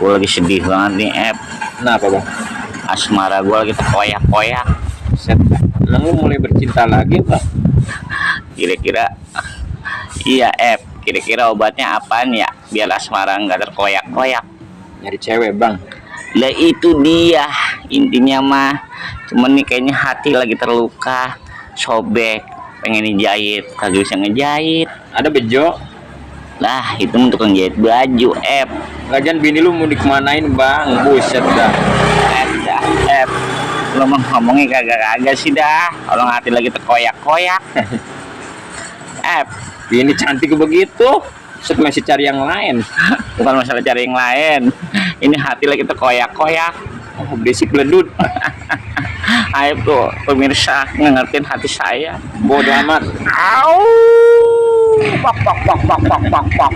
Gue lagi sedih banget nih, Kenapa bang? asmara gue lagi terkoyak-koyak. Set. Emang lu mulai bercinta lagi bang? Kira-kira iya, kira-kira obatnya apaan ya biar asmara nggak terkoyak-koyak? Nyari cewek bang? Lah itu dia intinya mah. Cuman nih kayaknya hati lagi terluka, sobek, pengen dijahit, kagak bisa ngejahit. Ada bejo? Lah itu untuk ngejahit baju. Lagian bini lu mau dikemanain bang? Buset dah. Dah, lo mah ngomongnya kagak-kagak sih dah. Kalau hati lagi terkoyak-koyak. Bini cantik begitu. Set masih cari yang lain. Bukan masalah cari yang lain. Ini hati lagi terkoyak-koyak. Oh, berisik beledut. Ayo tuh pemirsa ngertiin hati saya. Bodoh amat. Au. Pok pok pok pok pok pok pok.